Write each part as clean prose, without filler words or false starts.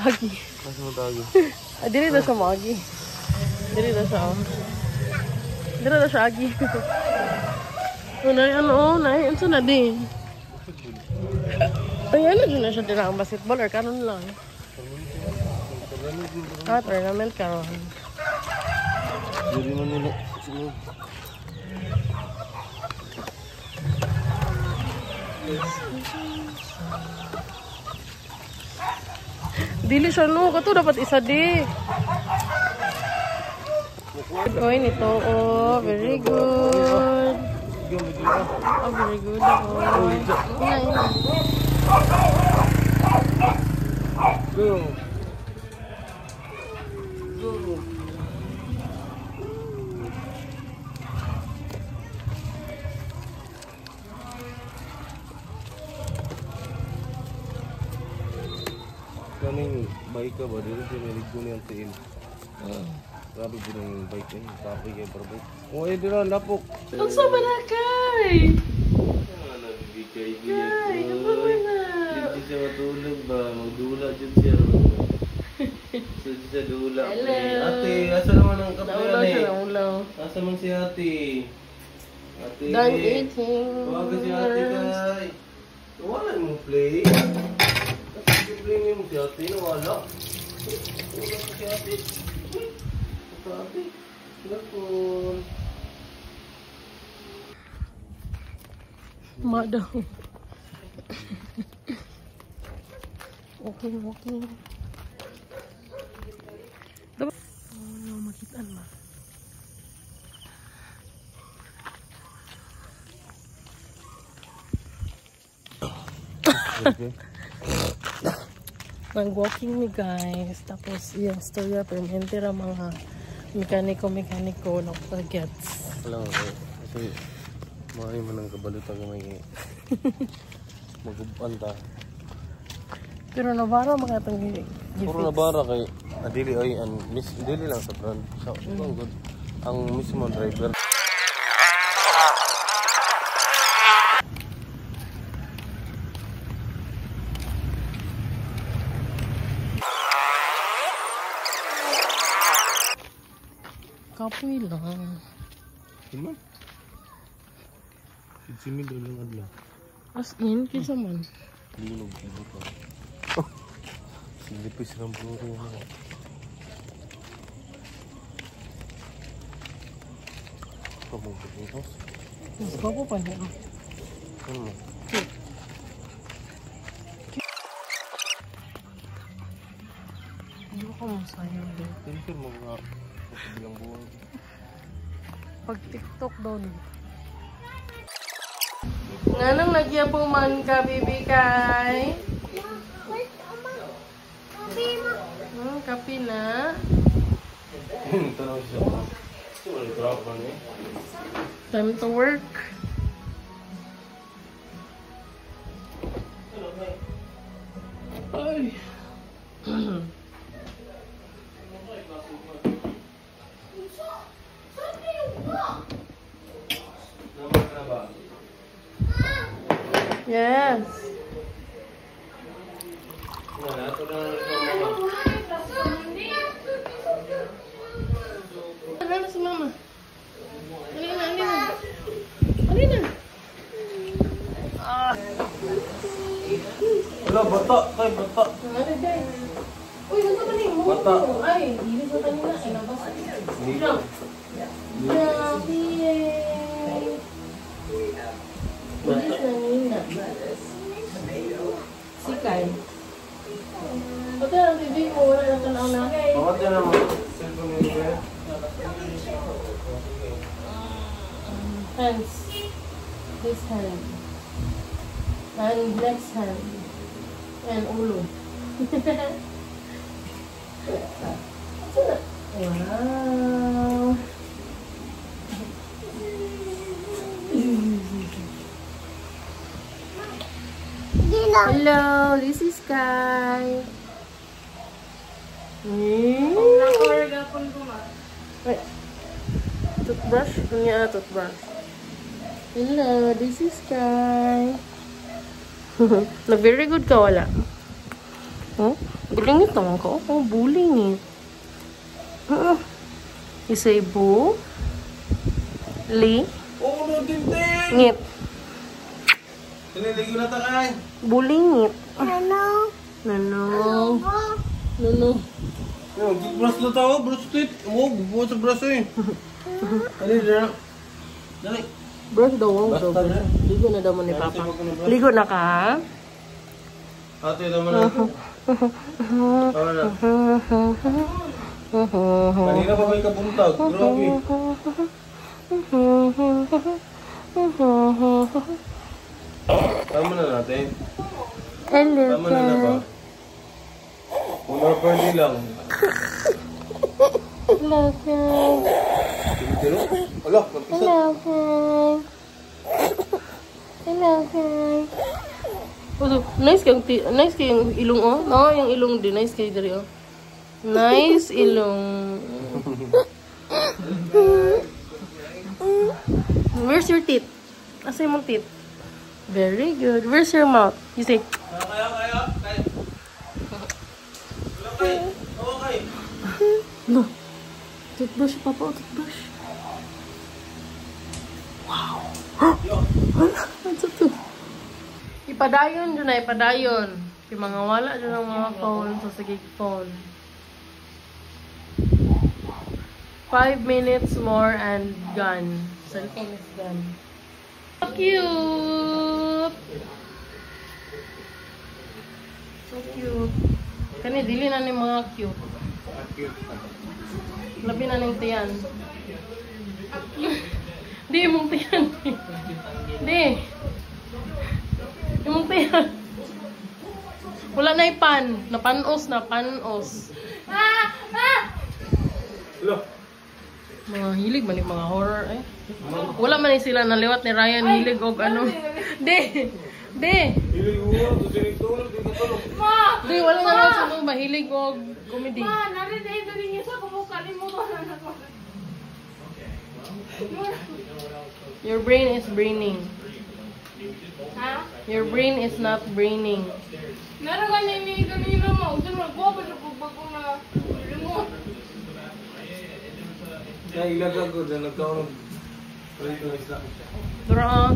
Agi. Asa mo tagi? Ah, dili na siya maagi. Dili na siya, oh. Dili na siya agi. Oh, nay, ano, oh, nay, unsa na di? Ay, ano dyan na siya dira ang basketball or karon lang? Ah, tournament karon. Dili man nila. Sige. Dili siya no, kato dapat isa di. Oy, nito, oh, very good. Oh, very good. Oh. Ina, ina. Go. Go. Kaning bike ka ba? Dito siya may liggo niyang tiil. Grabe po ng bike eh. Kapoy kayo para bike. Oh, eh, dira, lapok. Unsa ba na kay? Ano, bibigay Kay, ano ba na? Hindi siya matulog ba? Magdula dyan siya. So, dyan siya dula. Hello. Ate, asa naman ang kape Naulaw yan siya, eh? naulaw. Asa man si ate? Ate. Done eating. Tawagan si ate kay. Wala mo play. Kasi play niyo si ate, nawala. Wala pa si ate. Uy, ito ate. Cellphone. Ma daw. Okay, okay. Oh no, makitaan ba? Okay. Nag-walking mi guys. Tapos iyang storya permanente ra mga mekaniko-mekaniko na gets. Wala nga eh. Kasi maayo man ang kabalutan gamay eh. Maguban ta. Pero nabara mga itong Puro nabara kay adili ay ang miss dili lang sa brand. Sa mm. Good. Ang mismo driver. Kapoy lang. Diba? 15 mil lang adlaw. As in, kinsa man. Linog ibo pa. Silipis ng puro na. Pabungkot. Mas gwapo pa niya. Ano? Hindi ko masayang din. Tension mo nga. Bilang buwan. Pag TikTok daw ni. Nganong nagyapong man ka, baby kay? Kape na. Tanaw siya. Wala drop man eh. Time to work. Ay. Yes. Wala, ito na lang sa mama. Ano si mama? Alina, alina. Alina. Ah. Wala, bata. Kay, bata. Ano, day? Uy, ano ba ni? Bata. Ay, dili sa kanina. Ay, nabasa. Dito. Grabe. Bilis na nina. Si Kai. Pati ang TV mo, wala na tanaw na. Bakit yan naman? Cellphone niyo ba? Hands. This hand. And next hand. And ulo. Wow. Hello, this is Kai. Wait. Toothbrush? Ano toothbrush? Hello, this is Kai. Nag-very good ka, wala? Huh? Bulingit naman ka. Oh, bulingit. You say bu. Li. Oh, no, tintin! Ngit. Tiniligo na ta kay. Bulingit. Ano? Nano. Nano. Yo, brush na tao, brush teeth. Oh, bubuo sa brush eh. Dali, dali. Dali. Brush daw, wow daw. Basta na. Ligo na daw mo ni Papa. Ligo na ka? Ate, tama na. Tama na. Kanina pa may kabuntag. Grabe. Tama na natin. Hello, Tama na na ba? Una birthday lang. Hello, Kai. Tiro? Ala, nagpisa. Hello, Kai. Hello, Kai. Oh, nice kayong nice kayong ilong oh. No, yung ilong din nice kay diri oh. Nice ilong. Where's your teeth? Asa yung teeth? Very good. Where's your mouth? You say, Kaya, kaya, kaya. Wala kay. Oo, kay. No. Toothbrush, Papa. Oh, toothbrush. Wow. Hala, ano to? Ipadayon dyan na, ipadayon. Yung mga wala dyan ang mga phone sa sige phone. 5 minutes more and gone. Cellphone is gone. So cute! So cute. Kani, dili na ni mga cute. Labi na ning tiyan. Di, imong tiyan. Di. Imong tiyan. Wala na ipan. Napanos na, panos. Ala. Mga hilig man yung mga horror eh. Wala man sila naliwat ni Ryan hilig og ano. Di. Di. Hilig mo, tusinig tulog, di ka tulog. Ma! Di, wala naliwat sa mga mahilig og comedy. Ma, narinig na niya sa kumukali mo ba na ako? Your brain is braining. Ha? Your brain is not braining. Meron ka ni kanina mo. Ito na ko, basta pagbago na remote. Kaya ilagag ko dyan, nagkaroon. Prito na isla. Dura.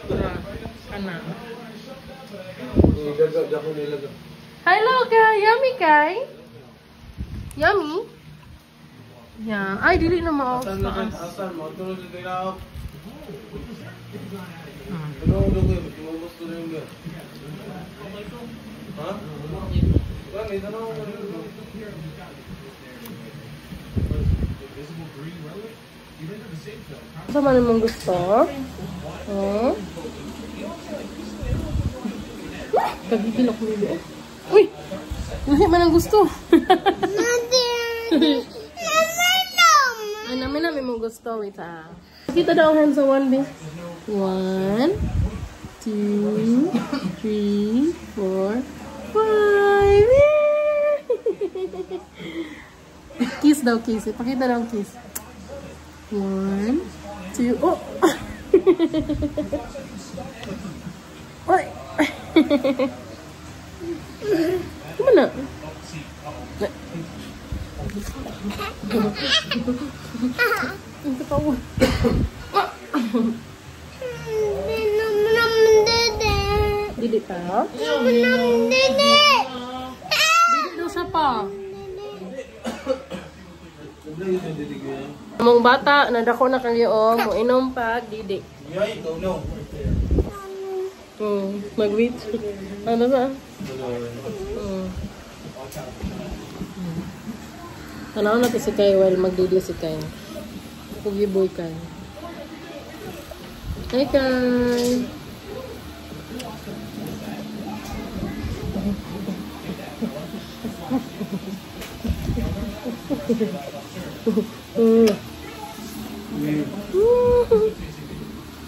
Dura. Kana. Ilagag, ako nilagag. Hello, Kai. Yummy, Kai. Yummy? Yeah. Ay, dili na mao. Asan na kayo? Asan? Matulog sa tinawag. Ano ang gagawin? Lumabas ko na yung gano'n. Ha? Gani, tanaw ko na yun. Sa man mong gusto? Hmm? Kagigil ako bibi. Uy! Lahi man ang gusto. Ay, namin namin mong gusto. Wait ah. Kita daw ang hands sa 1, B. 1, 2, 3, 4, 5. Kiss daw, kiss. Pakita daw ang kiss. 1, 2, oh! Oy! Gimana? Ito pa. Dili pa? Dili daw siya pa. Mong bata, nadako na kayo, oh. Mo inom pag didi. Mag-wait. Ano ba? Tanaw na si Kai while magdidi si Kai. Pugi boy Kai. Hi Kai!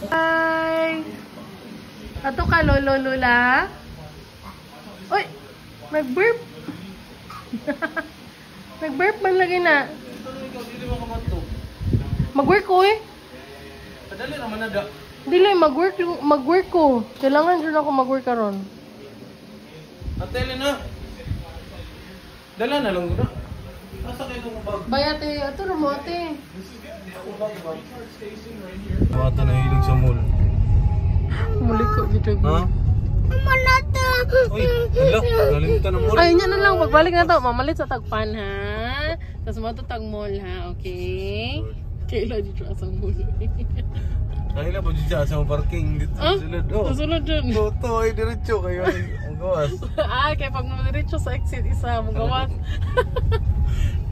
Hi! Ato ka, Lolo Lula? Uy! Nag-burp! Nag-burp man lagi na. Mag-work ko eh. Padali naman na da. Dili, mag-work, mag-work ko. Kailangan dyan ako mag-work karon. Ateli na. Dala na lang na. Nasa kayo itong bag? Bay ate, ato na mo ate. Bata na hilig sa mall. Muli ko dito. Ha? Uy, hala, nalimutan ng mall. Ay, nya na lang. Pagbalik na to, mamalit sa tagpan ha. Tapos mo tag mall ha, okay? Kaila dito sa mall. Dahil ba dyan sa parking dito Ah? sa sulod? Oh. Susunod dyan. Toto ay diretso kayo ang gawas. Ah, kaya pag diretso sa exit isa, magawas.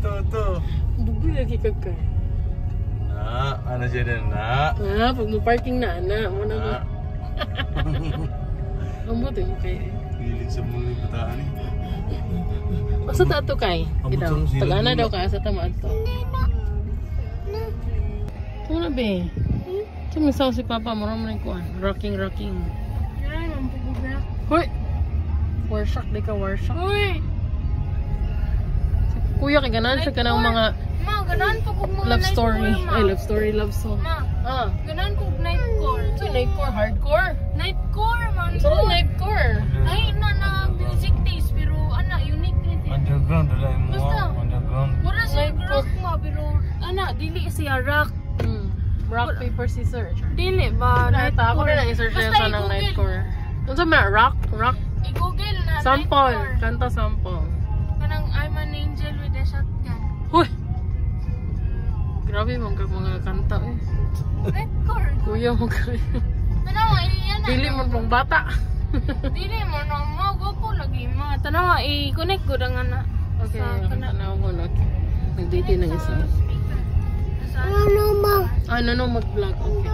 Toto. Bugoy lagi kag ka. Na, ano siya din na? Ah, pag mo parking na ana, mo na Na. Ang buti mo kay. Hilig sa mall yung bataan eh. Asa ta ato kay? Abot Ikaw, sa mong silid Tagana nila. daw ka asa ta maadto. Tungod na be. Tumisaw si Papa, mura man kuan. Rocking, rocking. Ay, ang pugubra. Hoy! Warshock, di ka warshock. Uy! Si Kuya, kay ganahan siya ka ng mga Ma, ganahan po kog mga love story. nightcore, ma. Ay, love story, love song. Ma, Ah. ganahan kog nightcore. So, nightcore, hardcore? Nightcore, man. So, nightcore. Ay, na na music taste pero ana unique ni siya. Underground, wala yung mga Basta. underground. Wala siya Nightcore. rock ma pero ana dili siya rock. Rock, paper, scissors. Dili ba Nakita ako na na-search Basta na sa ng i-Google. nightcore. Ano sa mga rock? Rock? I-Google na Sample. nightcore. Kanta sample. Kanang I'm an angel with a shotgun. Huy! Grabe mong mga kanta eh. Nightcore. Kuya mo kayo. Tanawa iya na. Dili mo pong bata. Dili mo no mo gwapo lagi ma. Tanawa i-connect ko ang ana. Okay, Sa nakita na ako. Okay. Nag-date ng isa. Speaker. Sa Ah, no, no, mag-vlog. Okay.